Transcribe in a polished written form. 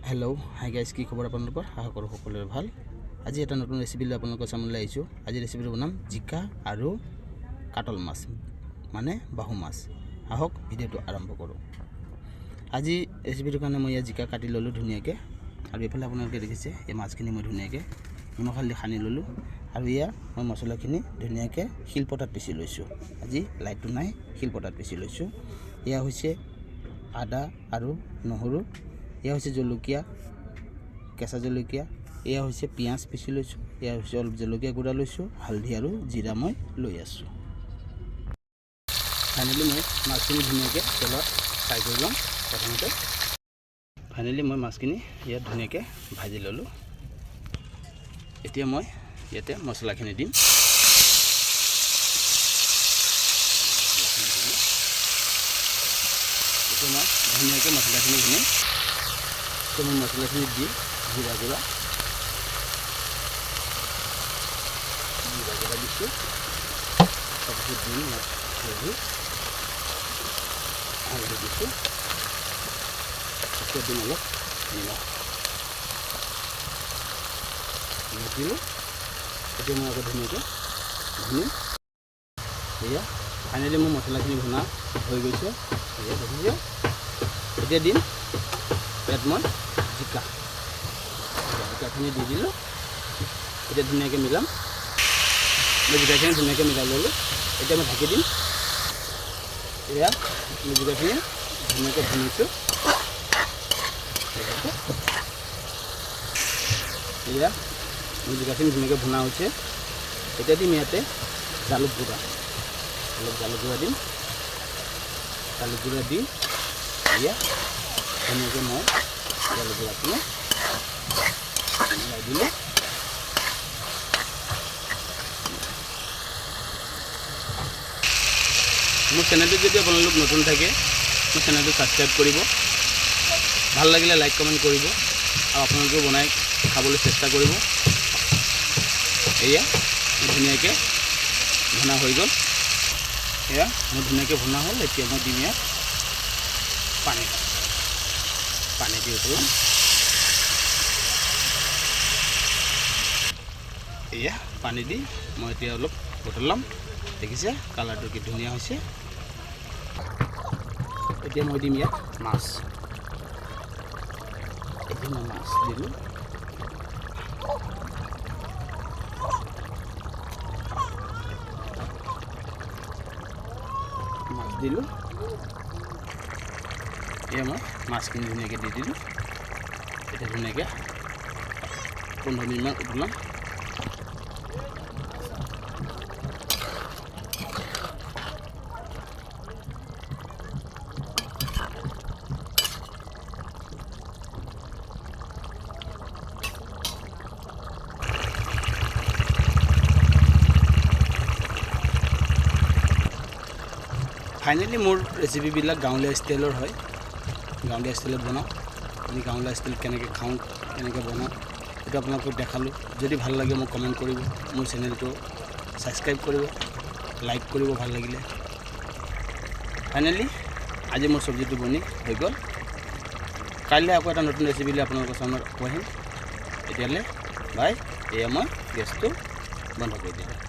Hello' hi guys, কি খবৰ আপোনালোকৰ? আশা কৰোঁ সকলোৰে ভাল। আজি এটা নতুন ৰেচিপি লৈ আপোনালোকৰ সামনে আহিছোঁ। আজি ৰেচিপিটো বনাম জিকা আৰু কাটল মাছ, মানে বাহু মাছ। আহক ভিডিঅ'টো আৰম্ভ কৰোঁ। আজি ৰেচিপিটোৰ কাৰণে মই ইয়াত জিকা কাটি ল'লোঁ ধুনীয়াকৈ, আৰু এইফালে আপোনালোকে দেখিছে এই মাছখিনি মই ধুনীয়াকৈ নিমখ হালধি সানি ল'লোঁ, আৰু ইয়াৰ মই মছলাখিনি ধুনীয়াকৈ শিলপতাত পিচি লৈছোঁ। আজি লাইটটো নাই, শিলপতাত পিচি লৈছোঁ। এয়া হৈছে আদা আৰু নহৰু, এয়া হৈছে জলকীয়া, কেঁচা জলকীয়া, এয়া হৈছে পিঁয়াজ পিচি লৈছোঁ, এয়া হৈছে অলপ জলকীয়া গুড়া লৈছোঁ, হালধি আৰু জিৰা মই লৈ আছোঁ। ফাইনেলি মই মাছখিনি ধুনীয়াকৈ তেলত ফ্ৰাই কৰি ল'ম। প্ৰথমতে ফাইনেলি মই মাছখিনি ইয়াত ধুনীয়াকৈ ভাজি ল'লোঁ। এতিয়া মই ইয়াতে মছলাখিনি দিম। এতিয়া মই ধুনীয়াকৈ মছলাখিনি খিনিম। এতিয়া মই মছলাখিনি দি জিৰা গুড়া দিছোঁ, তাৰপিছত দিম ইয়াত হালধি হালধি দিছোঁ। এতিয়া দিম অলপ নিমখ, নিমখ দিলোঁ। এতিয়া মই আকৌ ধুনীয়াকৈ ভুনিম। এয়া ফাইনেলি মোৰ মছলাখিনি ভুনা হৈ গৈছে, এয়া দেখিছে। এতিয়া দিম ইয়াত মই জিকা, জিকাখিনি দি দিলোঁ। এতিয়া ধুনীয়াকৈ মিলাম। মই জিকাখিনি ধুনীয়াকৈ মিলাই ল'লোঁ। এতিয়া মই ঢাকি দিম। এয়া মই জিকাখিনি ধুনীয়াকৈ ভুনিছোঁ। এয়া মোৰ জিকাখিনি ধুনীয়াকৈ ভুনা হৈছে। এতিয়া দিম ইয়াতে জালুক গুড়া, অলপ জালুক গুড়া দিম। জালুক গুড়া দি এয়া ধুনীয়াকৈ মই জালুক গুড়াখিনি মিলাই দিলোঁ। মোৰ চেনেলটোত যদি আপোনালোক নতুন থাকে, মোৰ চেনেলটো ছাবস্ক্ৰাইব কৰিব, ভাল লাগিলে লাইক কমেণ্ট কৰিব, আৰু আপোনালোকেও বনাই খাবলৈ চেষ্টা কৰিব। এয়া ধুনীয়াকৈ ভুনা হৈ গ'ল। এয়া মোৰ ধুনীয়াকৈ ভুনা হ'ল। এতিয়া মই দিম ইয়াত পানী, পানী দি উতলাম। এয়া পানী দি মই এতিয়া অলপ উতলাম। দেখিছে কালাৰটো কি ধুনীয়া হৈছে। এতিয়া মই দিম ইয়াত মাছ। এতিয়া মই মাছ দিলোঁ। মাছ দিলোঁ। এতিয়া মই মাছখিনি ধুনীয়াকৈ দি দিলোঁ। এতিয়া ধুনীয়াকৈ 15 মিনিটমান উতলাম। ফাইনেলি মোৰ ৰেচিপিবিলাক গাঁৱলীয়া ষ্টাইলৰ হয়। গাঁৱলীয়া ষ্টাইলত বনাওঁ। আমি গাঁৱলীয়া ষ্টাইলত কেনেকৈ খাওঁ, কেনেকৈ বনাওঁ, সেইটো আপোনালোকক দেখালোঁ। যদি ভাল লাগে মোক কমেণ্ট কৰিব, মোৰ চেনেলটো ছাবস্ক্ৰাইব কৰিব, লাইক কৰিব ভাল লাগিলে। ফাইনেলি আজি মোৰ চব্জিটো বনি হৈ গ'ল। কাইলৈ আকৌ এটা নতুন ৰেচিপি লৈ আপোনালোকৰ সামনে আকৌ আহিম। এতিয়ালৈ বাই। এয়া মই গেছটো বন্ধ কৰি দিলোঁ।